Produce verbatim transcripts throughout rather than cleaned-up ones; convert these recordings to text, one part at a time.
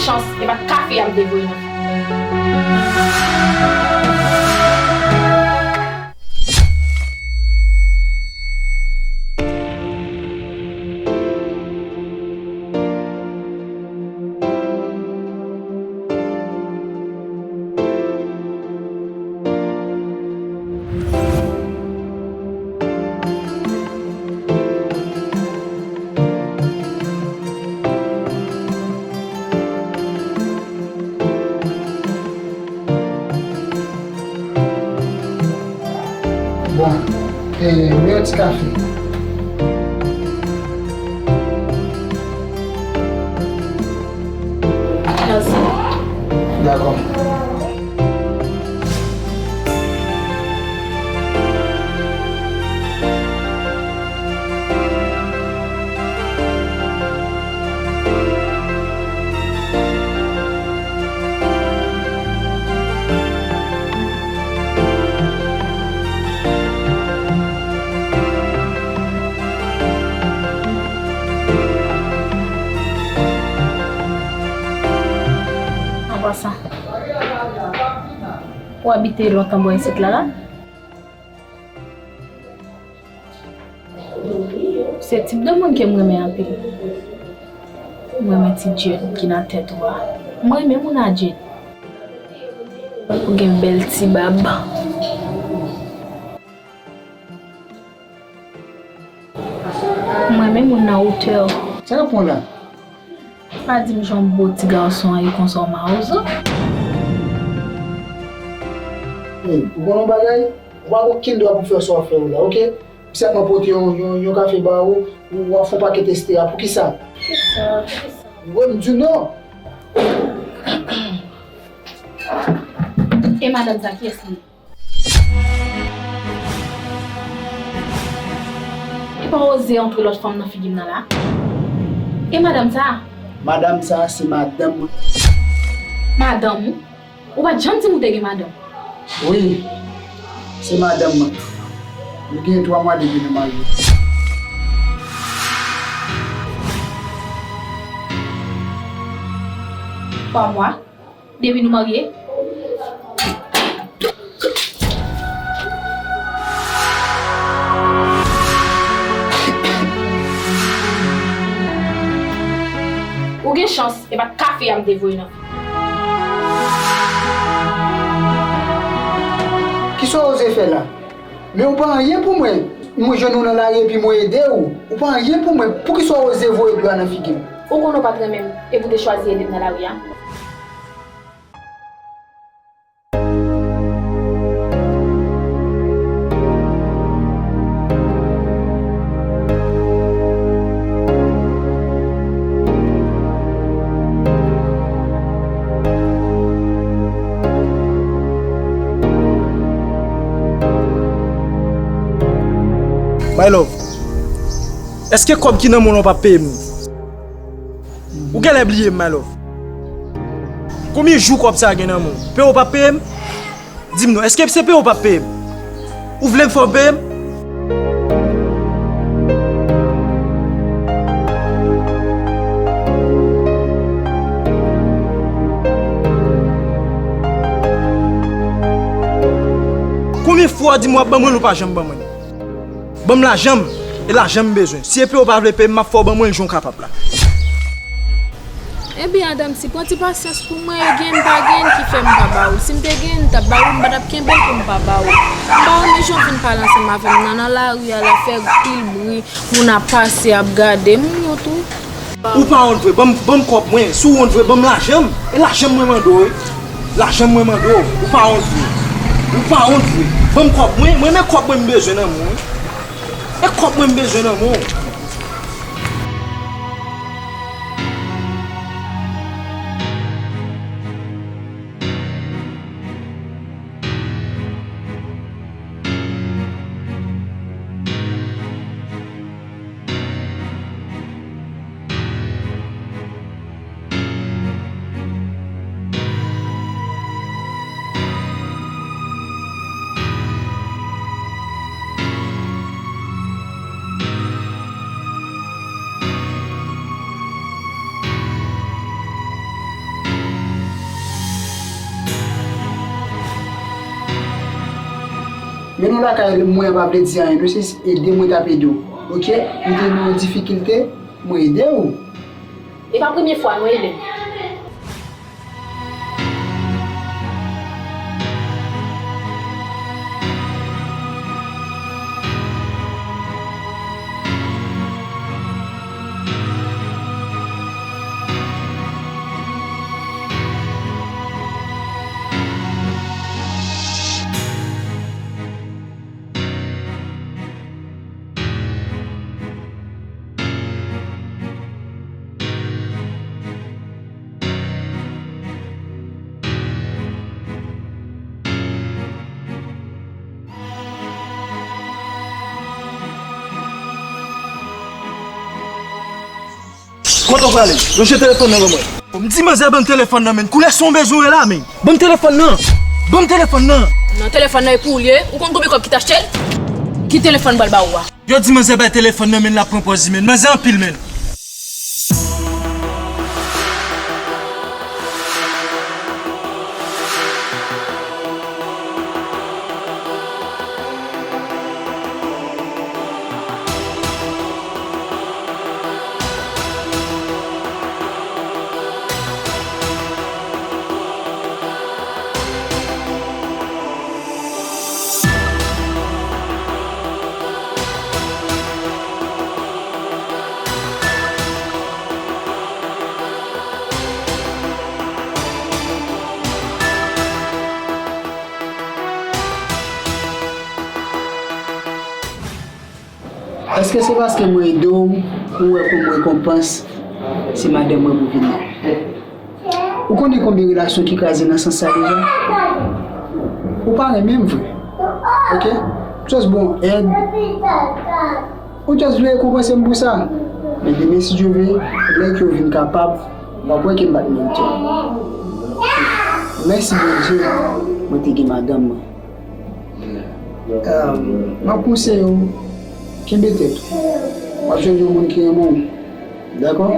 Chans, e pa t kafe a m te voye nan. Bon, e, m yon ti kafe. Mèsi. Dakò. An pasan, ou abite lontan bò isit la, la? Se tip de moun ke m renmen anpil. M renmen ti djèn ki nan tèt ou a. M renmen moun a djèn. Ou gen bèl ti bab. M renmen moun nan wotè w. Sa k ap pran w la? Pa di m jan w bo ti gason an ye konsa w mawozo. Ey, ou konn yon bagay? Ou pa gen okenn dwa pou fè sa w ap fè yo la, oke? M sèlman pote yon, yon, yon kafe ba ou, ou ap fè yon pakèt estera. Poukisa? Poukisa? Poukisa? Wi, m di w non. E madanm sa, kiyès li ye? Li pa oze antre lòt fanm nan figi m nan la. E madanm sa? Madanm sa se madanm mwen. Madanm ou? Ou pa t janm di m ou te gen madanm. Wi, se madanm mwen. Nou gen twa mwa depi nou marye. Twa mwa? Depi nou marye? Ou gen chans, e pa t kafe a m te voye nan. Kisa w oze fè la? Men ou pa anyen pou mwen. Mwen jwenn ou nan lari epi mwen ede w. Ou pa anyen pou mwen. Poukisa w oze voye dlo a nan figi m? Ou konnen w pa t renmen m, epi w te chwazi ede m nan lari a. My love, èske kòb ki nan men w lan w p ap peye m li? Ou genlè bliye m, my love. Konbyen jou kòb sa a gen nan men w? Peye w p ap peye m? Di m non, èske se peye w p ap peye m? Ou vle m fè w peye m? Konbyen fwa w di m w ap ban mwen l, ou pa janm ban mwen l? Ban m lajan m, e lajan m bezwen. Si e peye w pa vle peye m, m ap fè w ban mwen l jan w kapab la. Ebyen, Adamsi, pran ti pasyans pou mwen, e gen m pa gen ki fè m pa ba ou. Si m te gen, m t ap ba ou, m pa t ap kenbe l pou m pa ba ou. M pa renmen jan w vin pale ansanm avè m nan, nan lari a la, fè pil bri, moun ap pase, ap gade m, m wont wi. Ou pa wont vre, ban m, ban m kòb mwen. Si w wont vre, ban m lajan m. E lajan m mwen mande w wi. Lajan m mwen mande w. Ou pa wont vre. Ou pa wont vre. Ban m kòb mwen. Mwen, men kòb mwen m bezwen nan men w wi. E kòb mwen m bezwen nan men w. Men nou lakay mwen pa vle di anyen, nou se ede mwen t ap ede w. Oke? Ou te nan yon difikilte, mwen ede w. E pa premye fwa non, Eden. Kote w prale? Lonje telefòn nan ban mwen. M di manzè ban m telefòn nan, men. Koulè son bezwen la, men. Ban m telefòn nan. Ban m telefòn nan. Nan telefòn nan e pou ou l ye. Ou konn konbyen kòb ki t achte l? Ki telefòn m pral ba ou a? Yo di manzè bay telefòn nan, men, l ap pran pòz li, men. Manzè anpil, men. Èske se paske mwen ede w pou w wè kòm rekonpans se madanm mwen pou vin nan? Ou konnen konbyen relasyon ki kraze nan sans sa deja? Ou pa renmen m vre. Oke? Just bon èd. Ou just vle rekonpanse m pou sa. Men demen, si Dye vle, lè ke w vin kapab, w ap wè ke m pa t merite w. Mèsi Bondye, mwen te gen madanm mwen. M ap konseye w, kenbe tèt ou. W ap jwenn yon moun ki renmen w. Dakò?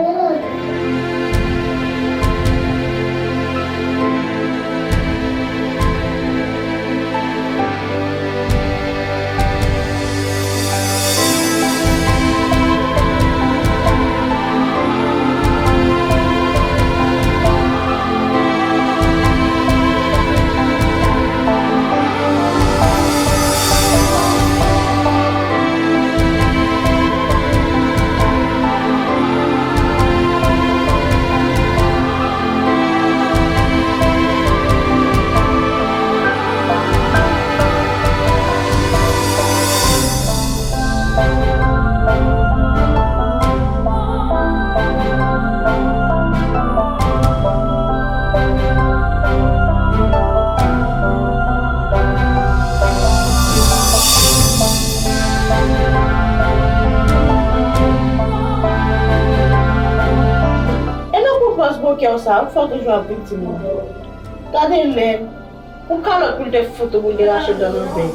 E nan pou pòz bokè w sa, ou fè w toujou ap viktim nan. Gade lè, yon kalòt pou l te fout ou, pou l te rache dan nan ven.